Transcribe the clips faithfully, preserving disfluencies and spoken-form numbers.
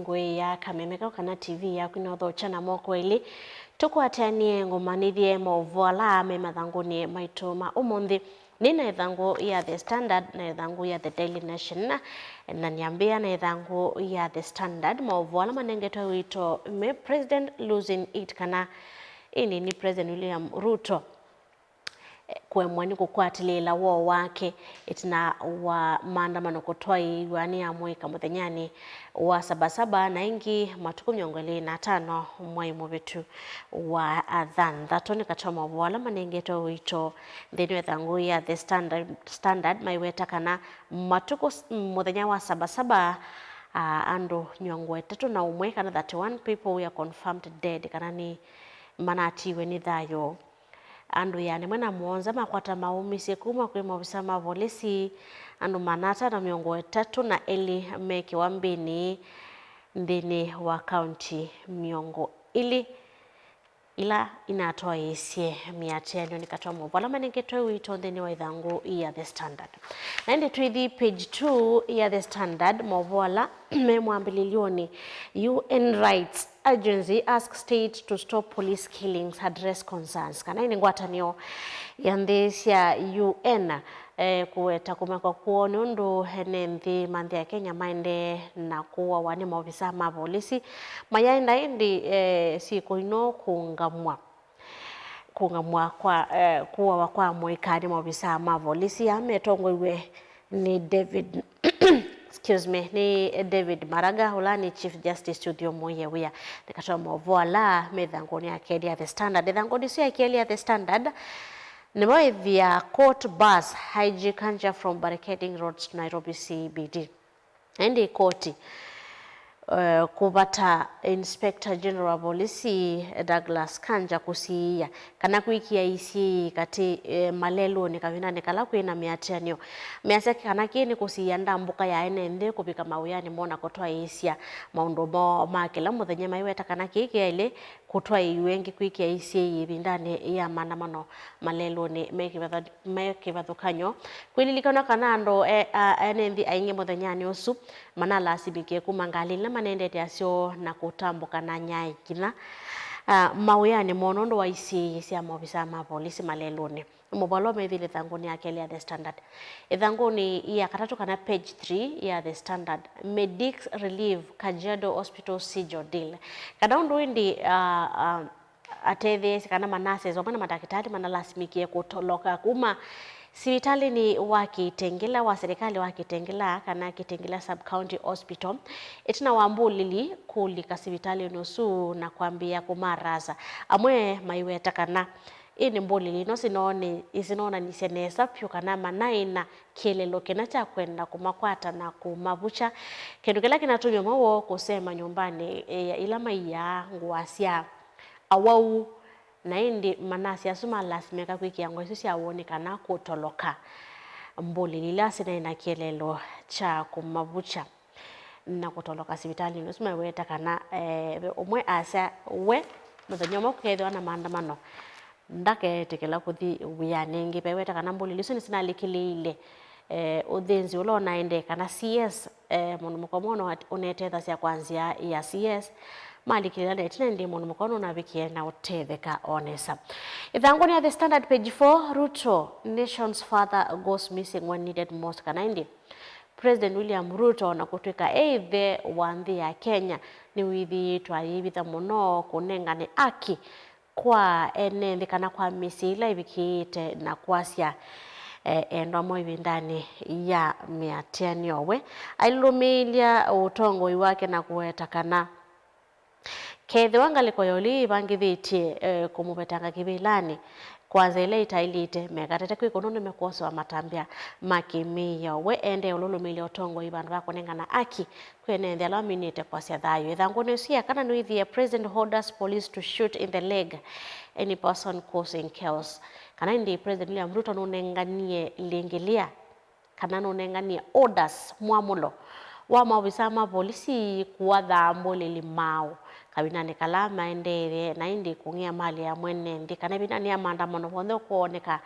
Ngũĩ ya kameme kau kana T V yaku ĩnothokya na moko elĩ. Tũkwatanie ngũmanĩthye maũvoo ala me mathangũnĩ maitũ ma ũmũnthĩ. Nĩ na ĩthangũ ya The Standard na ĩthangũ ya The Daily Nation, na, na nĩambĩa na ĩthangũ ya The Standard. Maũvoo ala manengetwe ũito me President losing it, kana ĩndĩ nĩ President William Ruto kũemwa nĩ kũkwatĩlĩĩla woo wake ĩtina wa maandamano kũtwaĩĩw'a nĩ amũika mũthenyanĩ wa Sabasaba, na ĩngĩ matukũ mĩongo ĩlĩ na atano mwai mũvĩtu wa thanthatũ. Nĩ katĩ wa maũvoo ala manengetwe ũito nthĩnĩ wa ĩthangũ ya The Standard, Standard maiweta kana matukũ s-, mũthenya wa Sabasaba, ah, andũ mĩongo ĩtatũ na ũmwe, kana thirty-one people were confirmed dead, kana nĩ manatiiwe nĩ thayũ. Andũ ĩana ĩmwe na mũonza makwata maũmĩsye kuma kwĩ maovisa ma volisi, andũ maana atano mĩongo ĩtatũ na elĩ mekĩwa mbĩnĩ nthĩnĩ wa kaunti mĩongo ĩlĩ ila inatwaĩĩsye mĩatĩanĩo, nĩ katĩ wa maũvoo ala manengetwe ũito nthĩnĩ wa ĩthangũ ya The Standard. Na ĩndĩ twĩthi page two ya The Standard, maũvoo ala me mwambĩlĩlyonĩ. U N rights Agency ask state to stop police killings, address concerns. Kana ĩndĩ ngwatanĩo ya nthĩ sya U N, eh, kũweta kũmekwa kwoo nĩ ũndũ ene nthĩ ma nthĩ ya Kenya maendee na kũawa nĩ maovisa ma volisi. Mayaenda ĩndĩ, eh, syĩko ino kũũngamw'a, kũũngamw'a kwa, eh, kũawa kwa amũika nĩ maovisa ma volisi aa metongoiw'e nĩ David, excuse me, nĩ David Maraga, ũla nĩ Chief Justice ũthyomoie wĩa. Nĩ katĩ wa maũvoo ala me ĩthangũnĩ ya kelĩ ya The Standard. Ĩthangũnĩ ĩsu ya kelĩ ya The Standard, nĩvo ĩthĩa court bars I G Kanja from barricading roads to Nairobi C B D. Ĩndĩ koti, eh, kũvata Inspector General wa Volisi Douglas Kanja kũsiĩĩa kana kwĩkĩa isiĩĩi katĩ, eh, malelũnĩ kavindanĩ kala kwĩ na mĩatĩanĩo. Measya kana kĩĩ nĩ kũsiĩĩa ndambũka ya ene nthĩ kũvika mawĩanĩ moo na kũtwaĩĩsya maũndũ moo ma kĩla mũthenya. Maiweta kana kĩĩ kĩaĩle kũtwaĩĩw'a ĩngĩ kwĩkĩa isiĩĩi ĩvindanĩ ya maandamano malelũnĩ me kĩvatha-, me kĩvathũkany'o. Kwĩlilikanwa kana andũ e-, a-, ene nthĩ aingĩ mũthenyanĩ ũsu manalasimĩkie kuma ngalĩnĩ ila manendete asyoo na kũtambũka na nyaĩ kinya, ah, mawĩanĩ moo nũndũ wa isiĩĩi sya maovisa ma volisi malelũnĩ. Nĩ maũvoo ala methĩĩtwe ĩthangũnĩ ya kelĩ ya The Standard. Ĩthangũnĩ ya katatũ kana page three ya The Standard, Medics relieve Kajiado Hospital seizure deal. Kana ũndũ ĩndĩ, ah, ah, atetheesye kana ma nurses vamwe na mandakĩtalĩ manalasimĩkie kũtoloka kuma sivitalĩnĩ wa Kitengela, wa serikali wa Kitengela, kana Kitengela Sub County Hospital, ĩtina wa mbũlĩli kũlika sivitalĩnĩ ũsu na kwambĩĩa kũmarasa. Amwe maiweta kana ĩndĩ mbũlĩli ino sinoone-, isinonanisye nesa vyũ kana manaĩ na kĩeleelo kĩna kya kwenda kũmakwata na kũmavukya, kĩndũ kĩla kĩnatũmie ũmwe woo kũsema nyũmbanĩ, eh, ĩla maiaa ngũa sya awau, na ĩndĩ manasi asu malasimĩka kwĩkĩa ngũa isu sya woo nĩ kana kũtoloka mbũlĩli ila sinaĩ na kĩeleelo kya kũmavukya na kũtoloka sivitalĩnĩ ũsu. Maiweta kana, eh, ve ũmwe asya we mũthenya ũmwe kũkeethĩwa na maandamano, ndakeetĩkĩla kũthi wĩanĩ ĩngĩ. Vaiweta kana mbũlĩli isu nĩsinalikĩlĩĩile, eh, ũthĩnzi ũla ũnaendee kana C S, eh, mũndũ mũka ũmwe ũna-, ũnetethasya kwa nzĩa ya C S. Malikĩlĩĩla na ĩtina ĩndĩ mũndũ mũka ũna ũnavikie na ũtetheka o nesa. Ĩthangũnĩ ya The Standard page four, Ruto, nation's father goes missing when needed most, kana ĩndĩ President William Ruto, o na kũtw'ĩka e ĩthe wa nthĩ ya Kenya, nĩwĩthĩĩtwe ayĩvitha mũno kũnengane aki kwa ene nthĩ kana kwa mĩsyĩ ĩla ĩvikĩĩte na kwasya, eh, endwa moo ĩvindanĩ ya mĩatĩanĩo. We ailũlũmĩĩlya ũtongoi wake na kũweta kana kethĩwa ngalĩko ya ũliu ĩvangĩthĩtye, eh, kũmũvetanga kĩvĩlanĩ kwa nzĩa ĩla ĩtaĩlĩte, mekatete kwĩka ũndũ nĩmekwosewa matambya ma kĩmĩao. We endee ũlũlũmĩĩlya ũtongoi vandũ va kũnengana aki kwĩ ene nthĩ ala maminĩte kwasya thayũ. Ĩthangũnĩ ĩsu ya kana nĩwĩthĩe, President orders police to shoot in the leg any person causing chaos. Kana ĩndĩ President William Ruto nũnenganie lĩngĩlĩa, kana nũnenganie orders, mwamũlo wa maovisa ma volisi kũatha mbũlĩli maaũ kavindanĩ kala maendeee na ĩndĩ kũng'ĩa mali ya mwene nthĩ, kana ĩvindanĩ ya maandamano vonthe ũkooneka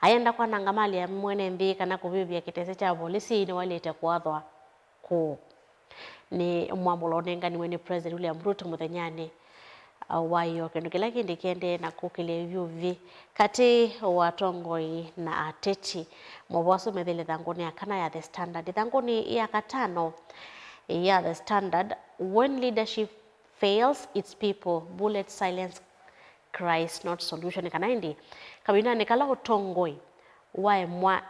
ayenda kwananga mali ya mwene nthĩ kana kũvĩvya kĩtese kya volisi nĩwaĩlĩte kũathwa kũũ. Nĩ mwamũlo ũnenganiwe nĩ President William Ruto mũthenyanĩ, uh, wa ĩyo, kĩndũ kĩla kĩndĩ kĩendee na kũkĩlya ĩvyũvĩ katĩ wa atongoi na ateti. Maũvoo asu methĩile ĩthangũnĩ ya kana ya The Standard. Ĩthangũnĩ ya katano ya The Standard, "When leadership fails its people, bullet silence cries, not solution." Kana ĩndĩ, kavindanĩ kala ũtongoi waemwa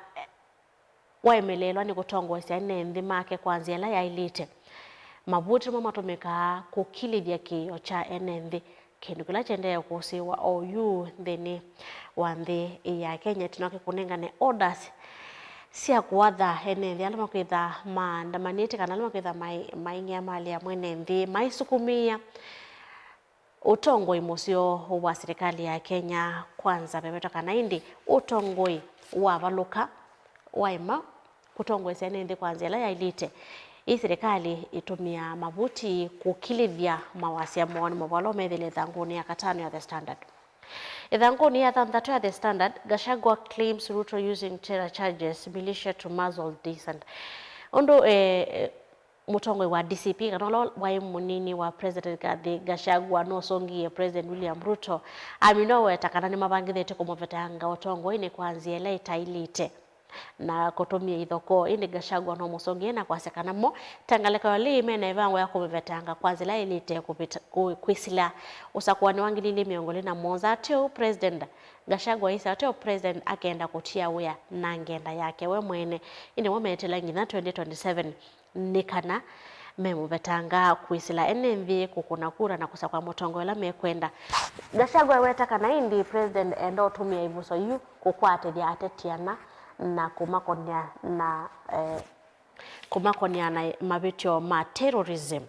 waemeleelwa nĩ kũtongoesya ene nthĩ make kwa nzĩa ĩla yaĩlĩte, mavuti nĩmo matũmĩkaa kũkilĩthya kĩĩo kya ene nthĩ, kĩndũ kĩla kĩendee kũsĩĩwa oyu nthĩnĩ wa nthĩ ya Kenya ĩtina wa kũnengane orders sya kũatha ene nthĩ ala makwĩtha maandamanĩte kana ala makwĩtha mai-, maing'ea malĩ ya mwene nthĩ maisukumĩĩa ũtongoi mũseo wa silikalĩ ya Kenya Kwanza. Veveta kana ĩndĩ ũtongoi wavalũka, waema kũtongoesya ene nthĩ kwa nzĩa ĩla yaĩlĩte, ĩ silikalĩ ĩtũmĩaa mavuti kũkilĩthya mawasya moo. Nĩ maũvoo ala ũmethĩle ĩthangũnĩ ya katano ya The Standard. Ĩthangũnĩ ya thanthatũ ya The Standard, "Gachagua claims Ruto using terror charges militia to muzzle dissent." Ũndũ, eh, eh, mũtongoi wa D C P, kana ũla waĩ mũnini wa President Rigathi Gachagua, nũsũngĩie President William Ruto amina ũweta kana nĩmavangĩthĩtye kũmũvetanga ũtongoinĩ kwa nzĩa ĩla ĩtaĩlĩte na kũtũmĩa ithokoo. Ĩndĩ Gachagua nũmũsũngĩie na kwasya kana mo ta ngalĩko ĩlĩ mena ĩvango ya kũmũvetanga kwa nzĩa ĩla ĩlĩte kũvĩta-, kũ-, kwĩsĩla ũsakũanĩ wa ngili ilĩ mĩongo ĩlĩ na mũonza. Ateo President Gachagua aisye ateo President akenda kũtia wĩa na ngenda yake we mwene, ĩndĩ mo meteela nginya twenty twenty-seven nĩ kana memũvetanga kwĩsĩla ene nthĩ kũkũna kura na kũsakũa mũtongoi ũla mekwenda. Gachagua eweta kana ĩndĩ President enda ũtũmĩa ĩvuso yu kũkwatĩthya ateti ana na kũmakonea na, eh, kũmakonea na mavĩtyo ma terrorism.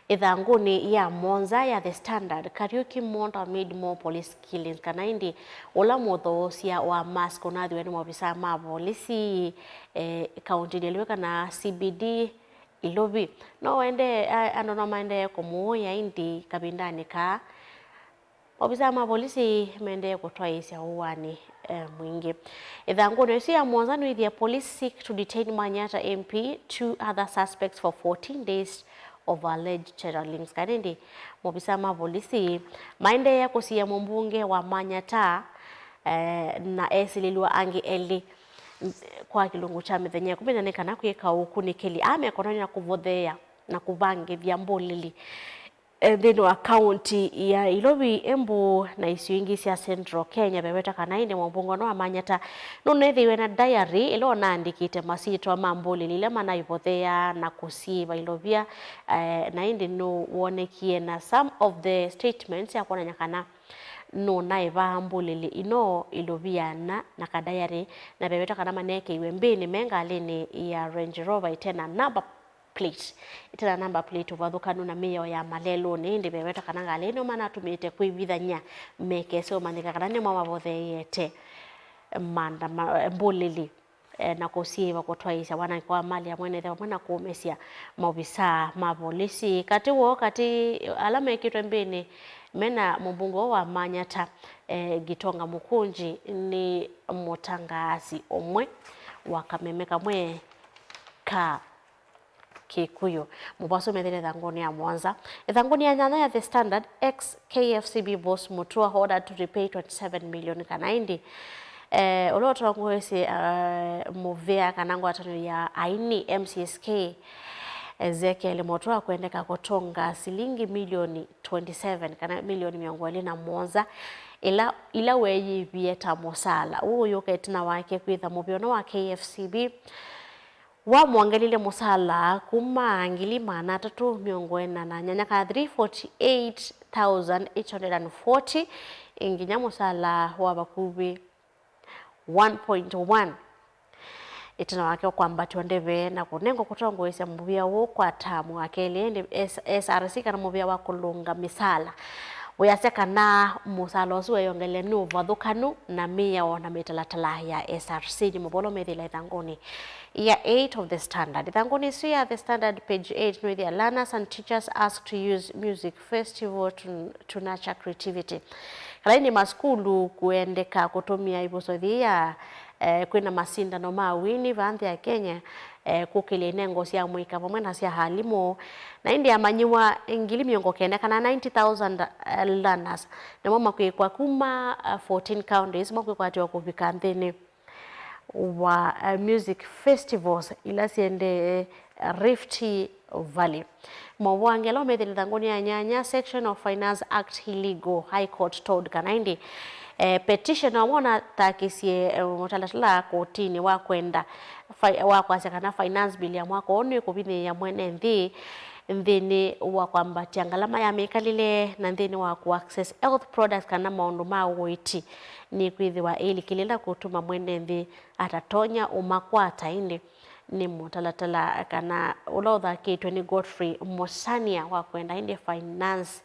Ĩthangũnĩ ya mũonza ya The Standard, Kariuki mourned amid more police killings, kana ĩndĩ ũla mũthoosya wa mask ũnathiwe nĩ maovisaa ma volisi, eh, kaũntĩnĩ ĩlĩwe kana C B D Ilovi. No wende, a-, andũ no maendee kũmũũya ĩndĩ kavindanĩ kaa maovisaa ma volisi maendee kũtwaĩĩsya ũũanĩ, eh, mwingĩ. Ĩthangũnĩ ĩsu ya mũonza nĩwĩthĩe, "Police seek to detain Manyatta M P, two other suspects for fourteen days of alleged terror links." Kana ĩndĩ maovisaa ma volisi maendee kũsiĩa mũmbunge wa Manyatta, eh, na esilĩlw'a angĩ elĩ kwa kĩlungu kya mĩthenya ĩkũmi na ĩna nĩ kana kwĩka ũkunĩkĩli aa mekonanĩ na kũvotheea na kũvangĩthya mbũlĩli, eh, nthĩnĩ wa kaũnti ya Ilovi, Embu na isio ingĩ sya Central Kenya. Veveta kana ĩndĩ mũmbunge ũno wa Manyatta nũnethĩiwe na diary ĩla ũnaandĩkĩte masyĩtwa ma mbũlĩli ila manaivotheaa na kũsiĩva Ilovia, eh, na ĩndĩ nũwonekie na some of the statements ya kwonany'a kana nũnaĩvaa mbũlĩli ino Ilovia na, na kadayarĩ, na veveta kana manekeiwe mbĩnĩ me ngalĩnĩ ya Range Rover ĩte na number plate. Ĩte na number plate ũvathũkanu na mĩao ya malelũnĩ, ĩndĩ veveta kana ngalĩ ĩno manatũmĩĩte kwĩvithany'a mekese ũmanyĩka kana nĩmo mavotheete maandama-, mbũlĩli, eh, na kũsiĩva kũtwaĩĩsya wanangĩko wa mali ya mwene nthĩ vamwe na kũũmĩsya maovisaa ma volisi. Katĩ woo, katĩ ala mekĩtwe mbĩnĩ mena mũmbunge ũũ wa Manyatta, eh, Gitonga Mũkũnji nĩ mũtangaasi ũmwe wa kameme kamwe ka Kĩkũyũ. Mũvoo ũsu methĩle ĩthangũnĩ ya mũonza. Ĩthangũnĩ ya nyanya ya The Standard, ex K F C B boss Mutua ordered to repay twenty-seven million, kana ĩndĩ, eh, ũla ũtongoesye, eh, mũvĩa kana ngwatanĩo ya aini M C S K, Ezekiel Mutua kwendeka kũtũnga silingi milioni twenty-seven kana milioni mĩongo ĩlĩ na mũonza ila, ila weeyĩvie ta mũsala. Ũũ ũyũka ĩtina wake kwĩtha mũvĩa ũno wa K F C B wamwongelile mũsala kuma ngili maana atatũ mĩongo ĩna na nyanya, kana three forty-eight thousand eight hundred and forty, nginya mũsala wa vakuvĩ one point one, ĩtina wake kwambatw'a ndeve na kũnengwa kũtongoesya mũvĩa ũũ kwa tamu wa kelĩ. Ĩndĩ S-, S R C, kana mũvĩa wa kũlũnga mĩsala, wĩasya kana mũsala ũsu weeyongele nĩ ũvathũkanu na mĩao na mĩtalatala ya S R C. Nĩ mũvoo ũla ũmethĩla ĩthangũnĩ ya eight of The Standard. Ĩthangũnĩ ĩsu ya The Standard, page eight, nĩwĩthĩa, "Learners and teachers asked to use music festival to, to nurture creativity." Kana ĩndĩ masukulu kũendeka kũtũmĩa ĩvuso yĩĩ ya, eh, kwĩna masindano ma wini vaa nthĩ ya Kenya, eh, kũkĩlya inengo sya mũika vamwe na sya alimũ, na ĩndĩ amanyĩw'a ngili mĩongo kenda kana ninety thousand, eh, learners nĩmo makwĩkwa kuma, eh, fourteen counties makwĩkwatĩwa kũvika nthĩnĩ wa, eh, music festivals ila syendee Rift Valley. Maũvoo angĩ ala ũmethĩle ĩthangũnĩ ya nyanya, Section of Finance Act illegal, High Court told kana ĩndĩ, eh, petitioner wona takĩsye, eh, mũtalatala kotinĩ wa kwenda fi-, wa kwasya kana finance bill ya mwaka ũũ nĩkũvinyĩĩa mwene nthĩ nthĩnĩ wa kwambatya ngalama ya mĩkalĩle na nthĩnĩ wa kũ access health products kana maũndũ ma ũiiti, nĩkwĩthĩwa ĩlikĩlĩla kũtuma mwene nthĩ atatonya ũmakwata. Ĩndĩ nĩ mũtalatala kana ũla ũthakĩtwe nĩ Godfrey Mosania wa kwenda ĩndĩ finance,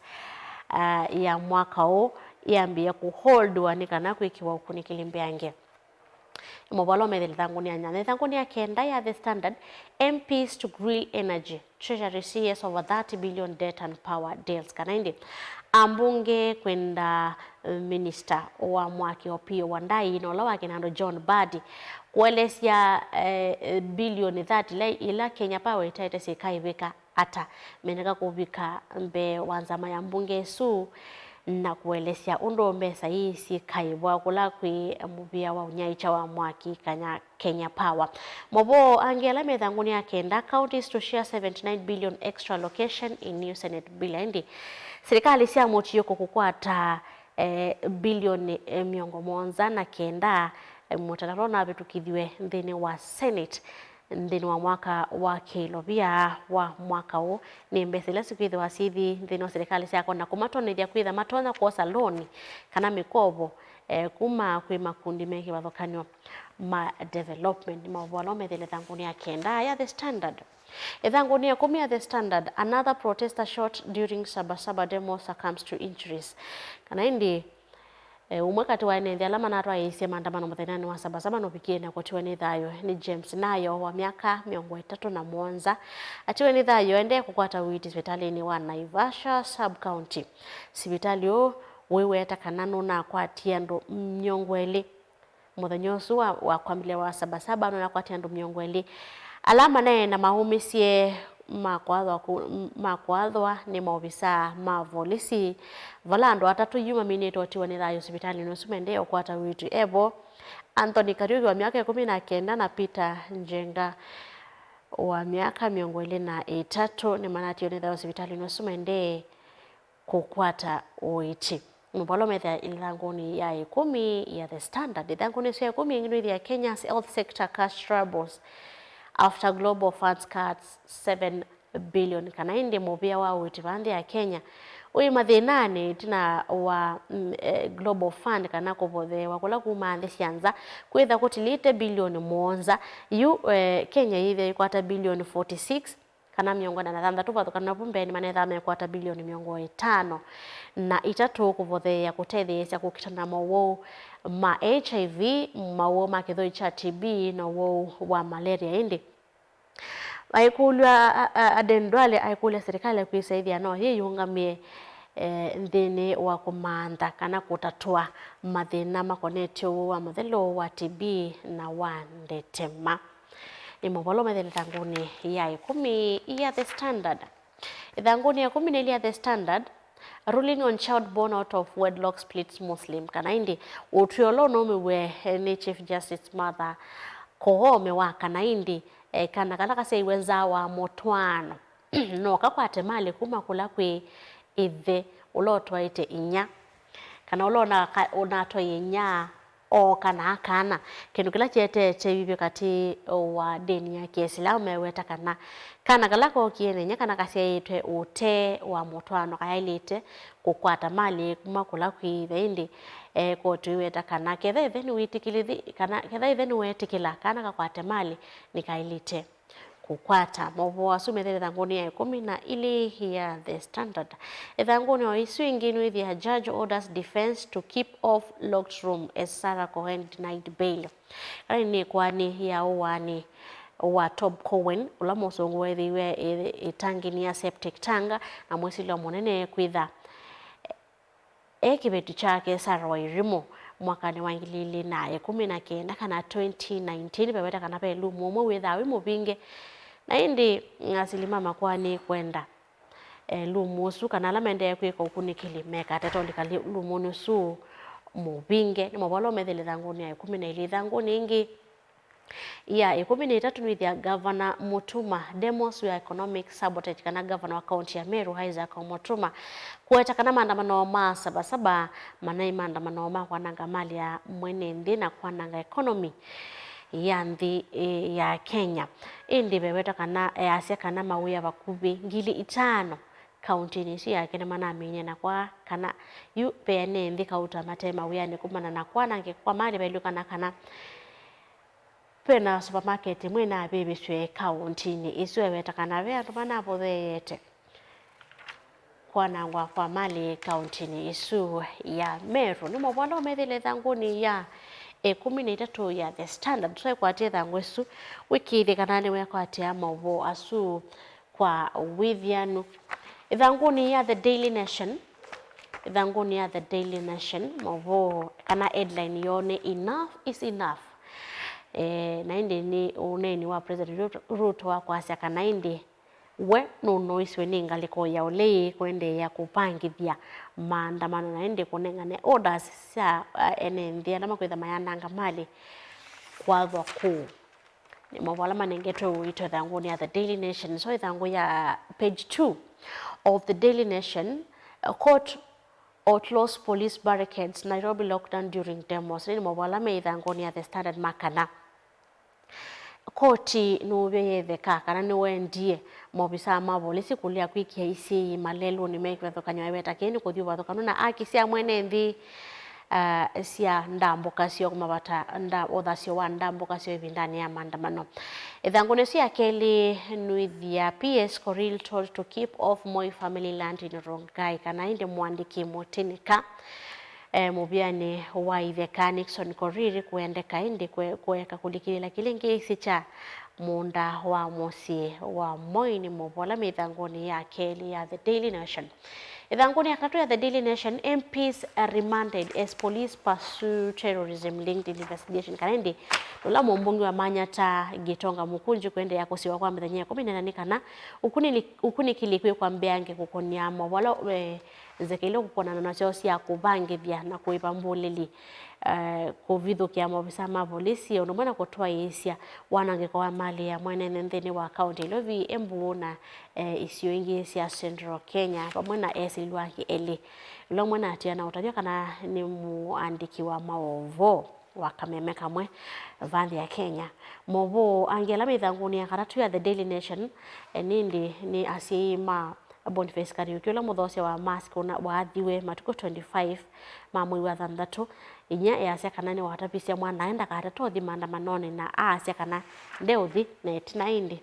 ah, ya mwaka ũũ yambĩĩa kũholdwa nĩ kana kwĩkĩwa ũkunĩkĩli mbeange. Nĩ maũvoo ala ũmethĩle ĩthangũnĩ ya nyanya. Ĩthangũnĩ ya kenda ya The Standard, M Ps to grill energy, Treasury C S over thirty billion debt and power deals. Kana ĩndĩ ambunge kwenda, eh, minista wa mwaki Opiyo Wandayi na ũla wa kĩnandũ John Mbadi kũelesya, eh, eh, bilioni thirty ila, ila Kenya Power ĩtaĩte syĩkaĩvĩka ata meneka kũvika mbee wa nzama ya mbunge ĩsu na kũelesya ũndũ mbesa ii syĩkaĩvwa kũla kwĩ mũvĩa wa ũnyaĩĩkya wa mwaki kana Kenya Power. Maũvoo angĩ ala me ĩthangũnĩ ya kenda, counties to share seventy nine billion extra allocation in new Senate bill. Ĩndĩ silikalĩ sya mũtiũko kũkwata, eh, bilioni, eh, mĩongo mũonza na kenda, eh, mũtalatala ũnavĩtũkĩthiw'e nthĩnĩ wa Senate nthĩnĩ wa mwaka wa kĩlovia wa mwaka ũũ. Nĩ mbesa ila sikwĩthĩwa syĩthi nthĩnĩ wa silikalĩ syakwa na kũmatonethya kwĩtha matonya kwosa loan kana mĩkovo, eh, kuma kwĩ makundi me kĩvathũkany'o ma development. Nĩ maũvoo ala ũmethĩle ĩthangũnĩ ya kenda ya The Standard. Ĩthangũnĩ ya ĩkũmi ya The Standard, another protester shot during Saba Saba demo succumbs to injuries. Kana ĩndĩ, eh, ũmwe katĩ wa ene nthĩ ala manatwaĩĩsye maandamano mũthenyanĩ wa Saba Saba nũvikie na kũtiwa nĩ thayũ nĩ James Nayo wa myaka mĩongo ĩtatũ na mũonza. Atiwe nĩ thayũ aendee kũkwata ũiiti sivitalĩnĩ wa Naivasha Sub County. Sivitalĩ ũũ wĩweta kana nũnakwatie andũ mĩongo ĩlĩ. Mũthenya ũsu wa, wa kwambĩlĩlya wa Saba Saba nũnakwatie andũ mĩongo ĩlĩ ala manaĩ na maũmĩsye makwathwa kũ-, makwathwa nĩ maovisaa ma volisi, vala andũ atatũ yu maminĩte ũtiwa nĩ thayũ sivitalĩnĩ ũsu maendee ũkwata ũiiti. Evo Anthony Kariuki wa myaka ĩkũmi na kenda na Peter Njenga wa myaka mĩongo ĩlĩ na ĩtatũ nĩmanatiwe nĩ thayũ sivitalĩnĩ ũsu maendee kũkwata ũiiti. Maũvoo ala ũmethĩa ĩthangũnĩ ya ĩkũmi ya The Standard. Ĩthangũnĩ ĩsu ya ĩkũmi ĩngĩ nĩwĩthĩa Kenya's health sector cash troubles after global funds cuts seven billion. Kana ĩndĩ mũvĩa wa ũiiti vaa nthĩ ya Kenya wĩ mathĩnanĩ ĩtina wa, mm, eh, Global Fund kana kũvotheewa kũla kuma nthĩ sya nza kwĩtha kũtilĩte bilioni mũonza. Yu, eh, Kenya yĩthĩa ĩkwata bilioni forty six kana mĩongo ĩna na thanthatũ, vathũkana vu mbeenĩ manethaa mekwata bilioni mĩongo ĩtano na itatũ kũvotheea kũtetheesya kũkitana mowau ma H I V, mowau ma kĩthũi kya T B na ũwau wa malaria. Ĩndĩ aikũlw'a, a, a, Aden Duale aikũlya silikalĩ kwĩsa ĩthĩa no yĩyũngamĩe, eh, nthĩnĩ wa kũmantha kana kũtatũa mathĩna makonetye ũwau wa mũthelu wa T B na wa ndetema. Nĩ maũvoo ala ũmethĩle ĩthangũnĩ ya ĩkũmi ya The Standard. Ĩthangũnĩ ya ĩkũmi na ĩlĩ ya The Standard, ruling on child born out of wedlock splits Muslim, kana ĩndĩ ũtwi ũla ũnaumiw'e nĩ Chief Justice Martha Koome wa kana ĩndĩ, eh, kana kala kasyaiwe nza wa mũtwaano no kakwate malĩ kuma kũla kwĩ ĩthe ũla ũtwaĩte inya, kana ũla ũnaka-, ũnatwaie inya ooka na akana. Kĩndũ kĩla kĩetete ivĩvyo katĩ wa ndĩni ya Kĩisilamu meweta kana kana kala kookie na inya kana kasyaĩtwe ũtee wa mũtwaano kayaĩlĩte kũkwata malĩ kuma kũla kwĩ ĩthe. Ĩndĩ, eh, koti ĩweta kana ketha ĩthe nĩwĩtĩkĩlĩthi-, kana ketha ĩthe nĩweetĩkĩla kana kakwate malĩ, nĩkaĩlĩte kũkwata. Maũvoo asu methĩle ĩthangũnĩ ya ĩkũmi na ĩlĩ ya The Standard. Ĩthangũnĩ o ĩsu ĩngĩ nĩwĩthĩa judge orders defense to keep off locked room as Sarah Cohen denied bail. Kana nĩ ĩkoani ya ũaani wa Tob Cohen, ũla mũsũngũ weethĩiwe ĩ-, ĩtangĩnĩ ya septic tank na mwĩsĩlyo mũnene kwĩtha e kĩveti kyake Sarah Wairimu. Mwakanĩ wa ngili ilĩ na ĩkũmi na kenda kana twenty nineteen, veweta kana ve lumu ũmwe wĩthaa wĩ mũvinge, na ĩndĩ asili ma makoa nĩ kwenda e, lumu ũsu kana ala maendee kwĩka ũkunĩkĩli mekatete ũlika li-, lumunĩ ũsu mũvinge. Nĩ maũvoo ala ũmethĩle ĩthangũnĩ ya ĩkũmi na ilĩ. Ĩthangũnĩ ĩngĩ ya ĩkũmi na itatũ nĩwĩthĩa Gavana Mutuma Demos wĩ economic sabotage, kana gavana wa kaunti ya Meru Isaac Mutuma kũweta kana maandamano ma Saba Saba manaĩ maandamano ma kwananga mali ya mwene nthĩ na kwananga economy ya nthĩ, eh, ya Kenya. Ĩndĩ veweta kana, easya kana mawĩa vakuvĩ ngili itano kauntinĩ ĩsu yake nĩmanaminie na kwa kana yu ve ene nthĩ kauta mate mawĩanĩ kumana na kwanangĩka kwa mali vaĩlyũkana kana ve na supermarket ĩmwe ĩnavĩvĩsw'e kauntinĩ ĩsu. Eweta kana ve andũ manavotheete kwanangwa kwa mali kauntinĩ ĩsu ya Meru. Nĩ maũvoo ala ũmethĩle ĩthangũnĩ ya ĩkũmi na itatũ ya The Standard. Twaĩkwatĩa ĩthangũ ĩsu wĩkĩĩthye kana nĩwekwatĩa maũvoo asu kwa wĩthianu. Ĩthangũnĩ ya The Daily Nation, ĩthangũnĩ ya The Daily Nation, maũvoo kana headline yoo nĩ Enough is Enough. Eh, na ĩndĩ nĩ ũneeni wa President Ruto, Ruto wa kwasya kana ĩndĩ we nũnoiswe nĩ ngalĩko ya ũlei kũendeea kũvangĩthya maandamano na ĩndĩ kũnengane orders sya, uh, ene nthĩ ala makwĩtha mayananga mali kwathwa kũu. Nĩ maũvoo ala manengetwe ũito ĩthangũnĩ ya The Daily Nation. So ĩthangũ ya page two of The Daily Nation, uh, court outlaws police barricades, Nairobi lockdown during demos. Nĩ maũvoo ala me ĩthangũnĩ ya The Standard ma kana koti nũũvya yetheka kana nĩwendie maovisaa ma volisi kũlea kwĩkĩa isyĩĩ malelũnĩ me kĩvathũkany'o. Eweta kĩĩ nĩ kũthi ũvathũkanu na aki sya mwene nthĩ, ah, sya ndambũka syo mavata nda-, ũthasyo wa ndambũka syo ĩvindanĩ ya maandamano. Ĩthangũnĩ ĩsu ya kelĩ nĩwĩthĩa P S Korir told to keep off Moi family land in Rongai, kana ĩndĩ mũandĩki mũtĩnĩka, eh, mũvĩanĩ wa itheka Nixon Korir kũendeka ĩndĩ kwe-, kũeka kũlikĩlĩla kĩlĩngĩĩsĩ kya mũũnda wa mũsyĩ wa Moi. Nĩ maũvoo ala me ĩthangũnĩ ya kelĩ ya The Daily Nation. Ĩthangũnĩ ya katatũ ya The Daily Nation, M Ps are remanded as police pursue terrorism linked investigation. Kana ĩndĩ ũla mũmbunge wa Manyata Gitonga Mukunji kũendeea kũsiwa kwa mĩthenya ĩkũmi na ĩna nĩ kana ũkunĩli-, ũkunĩkĩli kwĩkwa mbeange kũkũnĩa maũvoo ala, eh, nzeke ila ũkũkonana nasyo sya kũvangĩthya na kũĩva mbũlĩli, eh, kũvithũkĩa maovisa ma volisi, ũndũ ũmwe na kũtwaĩĩsya wanangĩko wa mali ya mwene nthĩ nthĩnĩ wa kaunti ya Nairobi, Embu na, eh, isio ingĩ sya Central Kenya, vamwe na esilĩlwa angĩ elĩ. Ũla ũmwe natiana ũtavya kana nĩ mũandĩki wa maũvoo wa kameme kamwe va nthĩ ya Kenya. Maũvoo angĩ ala me ĩthangũnĩ ya katatũ ya The Daily Nation, eh, nĩ ĩndĩ nĩ asyai ma Boniface Kariuki, ũla mũthoosya wa mask ũna waathiwe matukũ twenty-five ma mwei wa thanthatũ. Inyia easya kana nĩwatavisye mwanae ndakatate ũthi maandamanonĩ na aasya kana ndeũthi, na ĩtina ĩndĩ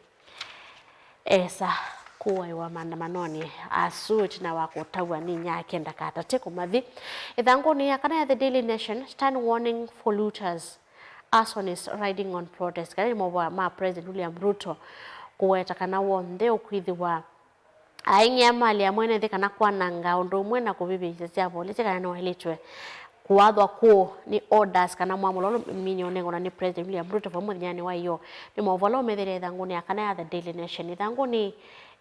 esa kũaĩwa maandamanonĩ asu ĩtina wa kũtaw'a nĩ inyia ake ndakatate kũmathi. Ĩthangũnĩ ya kana ya The Daily Nation, stern warning for looters, arson is riding on protest. Kana nĩ maũvoo ma President William Ruto kũweta kana w'onthe ũkwĩthĩwa aing'ĩa mali ya mwene nthĩ kana kwananga ũndũ ũmwe na kũvĩvĩsya sya volisi kana nĩwaĩlĩtwe kũathwa kũũ nĩ orders kana mwamũlo ũla ũminye ũnengwa nĩ President William Ruto vau mũthenyanĩ wa ĩyoo. Nĩ maũvoo ala ũmethĩle ĩthangũnĩ ya kana ya The Daily Nation. Ĩthangũnĩ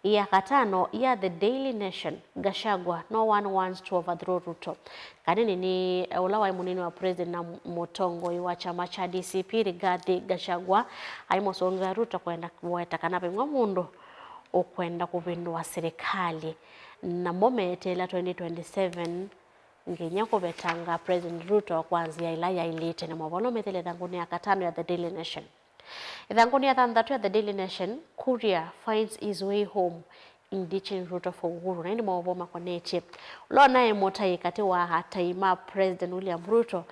ya katano ya The Daily Nation, Gachagua, no one wants to overthrow Ruto. Kanini nĩ ũla waĩ mũnini wa president na mũtongoi wa kyama kya D C P, Rigathi Gachagua, aimũsũngĩa Ruto kwenda kũweta kana vaimwe mũndũ ũkwenda kũvĩndũa silikalĩ. Namo meeteela twenty twenty-seven nginya kũvetanga President Ruto kwa nzĩa ĩla yaĩlĩte. Nĩ maũvoo ala ũmethĩle ĩthangũnĩ ya katano ya The Daily Nation. Ĩthangũnĩ ya thanthatũ ya The Daily Nation, Kuria finds his way home in ditching Ruto for Uhuru. Na ĩndĩ maũvoo makonetye ũla ũnaĩ mũtai katĩ wa atai ma President William Ruto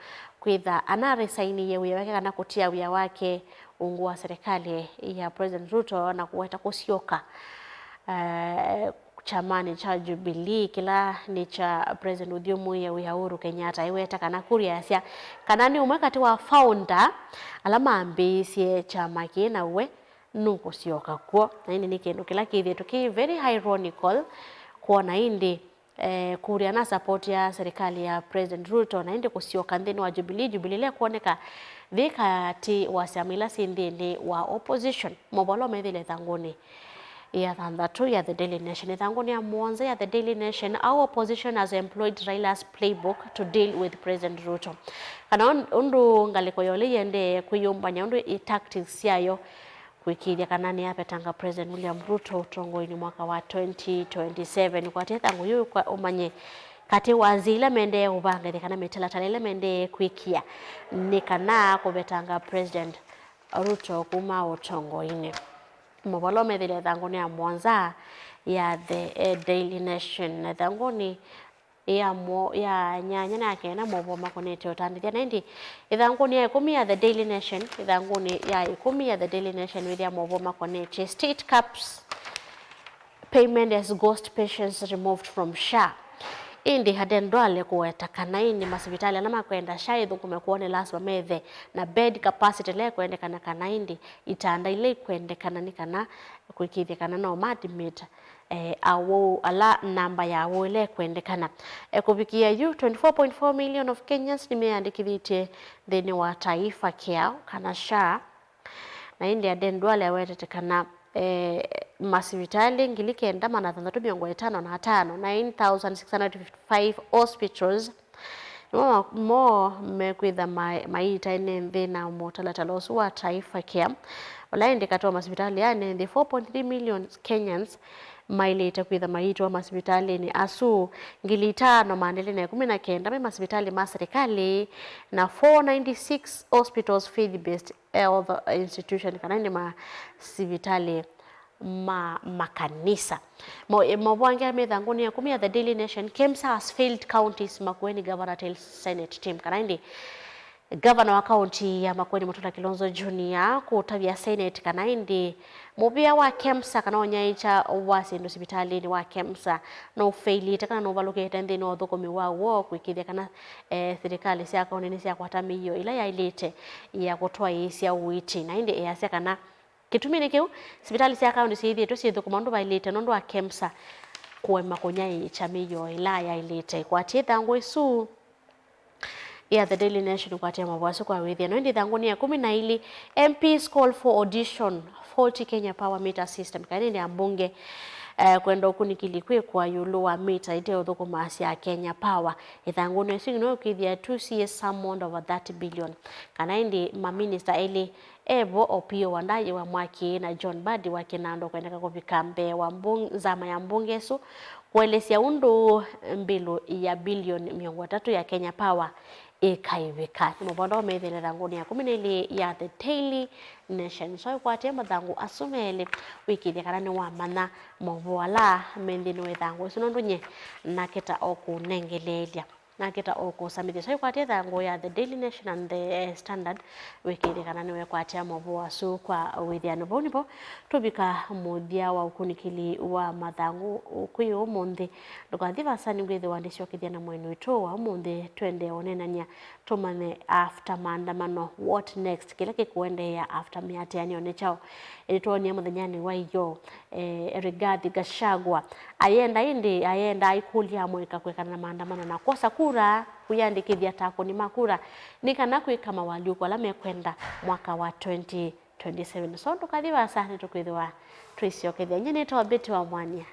kwĩtha anaresainĩie wĩa wake kana kũtia wĩa wake ungu wa serikali ya President Ruto na kũweta kũsyoka, eh, kyamanĩ kya Jubilee, kĩla nĩ kya President ũthyũmũĩe wĩa Uhuru Kenyatta. Aiweta kana Kuria asya kana nĩ ũmwe katĩ wa founder ala mambĩĩisye kyama kĩĩ, na we nũkũsyoka kw'o. Na ĩndĩ nĩ kĩndũ kĩla kĩthĩĩtwe kĩ very ironical kwona ĩndĩ eh, Kuria na support ya serikali ya President Ruto, na ĩndĩ kũsyoka nthĩnĩ wa Jubilee, Jubilee ĩla ĩkwoneka yĩ katĩ wa syama ila syĩ nthĩnĩ wa opposition. Maũvoo ala methĩile ĩthangũnĩ ya thanthatũ ya The Daily Nation, ĩthangũnĩ ya mũonza ya The Daily Nation, "How opposition has employed Raila's playbook to deal with President Ruto." Kana ũn-, ũndũ ngalĩko ya ũlei yĩendee kwĩyũmbany'a ũndũ ĩ tactics syayo kũĩkĩĩthya kana nĩyavetanga President William Ruto ũtongoinĩ mwaka wa twenty twenty-seven. Kwatya ĩthangũ yĩu kwa ũmanye katĩ wa nzĩa ila mendee kũvanga ĩthĩ kana mĩtalatala ĩla mendee kwĩkĩa nĩ kana kũvetanga President Ruto kuma ũtongoinĩ. Maũvoo ala methĩile ĩthangũnĩ ya mũonza ya The, eh, Daily Nation. Na ĩthangũnĩ ya mo-, ya nyanya na ya kenda, maũvoo makonetye ũtandĩthya. Na ĩndĩ ĩthangũnĩ ya ĩkũmi ya The Daily Nation, ĩthangũnĩ ya ĩkũmi ya The Daily Nation wĩthĩa maũvoo makonetye state caps payment as ghost patients removed from SHA. Ĩndĩ Aden Duale kũweta kana ĩndĩ masivitalĩ ala makwenda SHA ĩthũkũme kwoo nĩ lasima methe na bed capacity ĩla ĩkwendekana, kana ĩndĩ itanda ila ikwendekana nĩ kana kũĩkĩĩthya kana no ma admit, eh, awau ala namba ya awau ĩla ĩkwendekana. Eh, kũvikĩa yu, twenty-four point four million of Kenyans nĩmeyandĩkĩthĩtye nthĩnĩ wa Taifa Care kana SHA. Na ĩndĩ Aden Duale awetete kana, eh, masivitalĩ ngili kenda maana thanthatũ mĩongo ĩtano na atano, nine thousand six hundred fifty-five hospitals, nĩmo ma-, mo mekwĩtha ma-, maiita ene nthĩ na mũtalatala ũsu wa Taifa Care, ũla ĩndĩ katĩ wa masivitalĩ aa ene nthĩ, four point three million Kenyans maĩlĩte kwĩtha maiitwa masivitalĩnĩ asu. Ngili itano maana elĩ na ĩkũmi na kenda me masivitalĩ ma serikali, na four ninety-six hospitals faith-based health institution, kana ĩndĩ masivitalĩ ma makanisa. Mo-, e, maũvoo angĩ ala me ĩthangũnĩ ya ĩkũmi ya The Daily Nation, "KEMSA has failed counties," Makueni governor tells Senate team, kana ĩndĩ gavana wa kaunti ya Makueni Mutula Kilonzo Junior kũtavya Senate kana ĩndĩ mũvĩa wa KEMSA kana ũnyaĩĩkya wa syĩndũ sivitalĩnĩ wa KEMSA nũfailĩte kana nũvalũkĩte nthĩnĩ wa ũthũkũmi waw'o kũĩkĩĩthya kana, eh, silikalĩ sya kaunti nĩsyakwata mĩio ĩla yaĩlĩte ya kũtwaĩĩsya ũiiti. Na ĩndĩ easya kana kĩtuminĩ kĩu, sivitalĩ sya kaunti syĩthĩĩtwe syĩthũkũma ũndũ vaĩlĩte nũndũ wa KEMSA kũema kũnyaĩĩkya mĩio ĩla yaĩlĩte. Ĩkwatya ĩthangũ ĩsu ya The Daily Nation ĩkwatya maũvoo asu kwa wĩthĩano. Ĩndĩ ĩthangũnĩ ya ĩkũmi na ilĩ, "M Ps call for audition, faulty Kenya Power meter system." Kana ĩndĩ ambunge, eh, kwenda ũkunĩkĩli kwĩkwa ĩũlũ wa mita ite ũthũkũma sya Kenya Power. Ĩthangũnĩ ĩsu no ũkĩthĩa two C A summoned over thirty billion. Kana ĩndĩ maminista elĩ Evo Opiyo Wandayi wa Mwaki na John Mbadi wa Kinandũ kwendeka kũvika mbee wa mbung-, nzama ya mbunge ĩsu kũelesya ũndũ mbilũ ya bilioni mĩongo ĩtatũ ya Kenya Power ĩkaĩvĩka. Nĩ maũvoo ala methĩile ĩthangũnĩ ya ĩkũmi na ilĩ ya The Daily Nation. So ĩkwatya mathangũ asu melĩ wĩkĩĩthye kana nĩwamanya maũvoo ala me nthĩnĩ wa ĩthangũ ĩsu, nũndũ nyie nakĩta o kũnengeleelya. Nakĩta o kũsamĩthya. So ĩkwatya ĩthangũ ya The Daily Nation and The, eh, Standard, wĩkĩĩthye kana nĩwekwatya maũvoo asu kwa wĩthĩano. Vau nĩvo tũvika mũthya wa ũkunĩkĩli wa mathangũ kwĩ ũmũnthĩ. Ndũkathi vasa, nĩngwĩthĩwa ndĩsyokethya na mũeni witũ wa ũmũnthĩ, twende ũneenany'a, tũmanye after maandamano, what next? Kĩla kĩkũendeea after mĩatĩanĩo nĩ kyaũ? Nĩtwoonie mũthenyanĩ wa ĩyoo, eh, Rigathi Gachagua ayenda, ĩndĩ ayenda aikũlya amũika kwĩkana na maandamano na kwosa kura, kwĩyandĩkĩthya ta akũni ma kura, nĩ kana kwĩka mawalyũko ala mekwenda mwaka wa twenty twenty-seven. So ndũkathi vasa, nĩtũkwĩthĩwa twĩsyokethya. Nyie nĩtawa Betty wa Mwania.